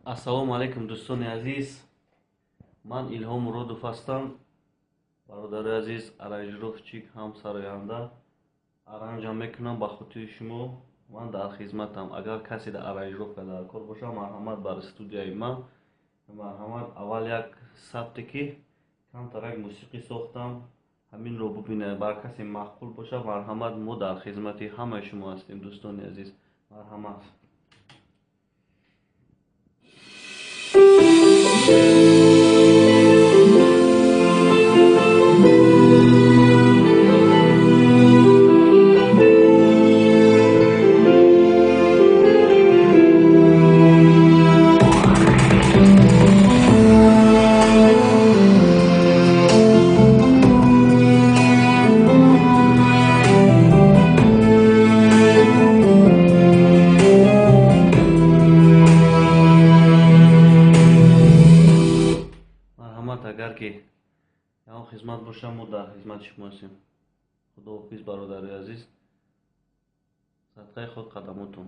Ассалому алайкум, дӯстони азиз. Ман Илҳом Муродов ҳастам. Бародари азиз, аранжировщик ҳам сароянда. Аранжам мекунам ба хотири шумо. Ман дар хизматам. Агар касе дар аранжировка дар кор бошад, марҳамат бар студияи ман. Марҳамат, аввал як сабте ки камтарак мусиқӣ сохтам, ҳаминро бубинед. Бар касе маъқул бошад, марҳамат, мо дар хизмати ҳамаи шумо ҳастем, дӯстони азиз. Марҳамат. Агар ки ягон хизмат боша, мо дар хизмати шумо ҳастем. Худоҳофиз, бародари азиз, садқаи худ қадамотон.